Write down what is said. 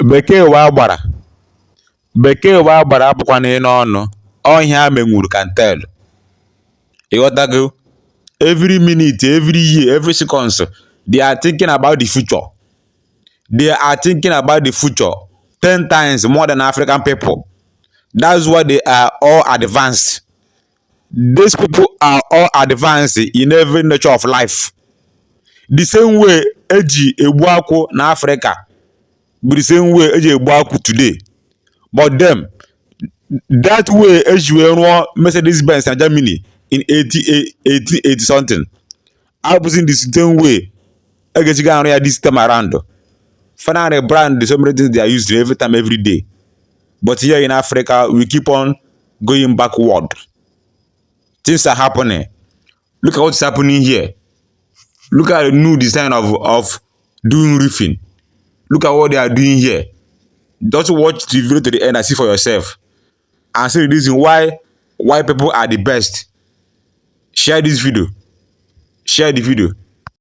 bekee wa agbara bekee wa agbara abụkwana n'ọnụ ọhịa menwuru can tell. Ịghọtago? Every minute, every year, every seconds, they are thinking about the future. They are thinking about the future 10 times more than African people. That's why they are all advanced. These people are all advanced in every nature of life. The same way eji egbu akwụ na Africa bụ the same way eji egbu akwụ today. But them, that way eji wee rụọ Mercedes Benz na Germany in 1880 something. Abụzị the same way egechiga arụ ya this time around. Finally brand so many things they are used every time, every day. But here in Africa, we keep on going backward. Things are happening. Look at what's happening here. Look at the new design of doing roofing. Look at what they are doing here. Just watch the video to the end and see for yourself. And see the reason why people are the best. Share this video. Share the video.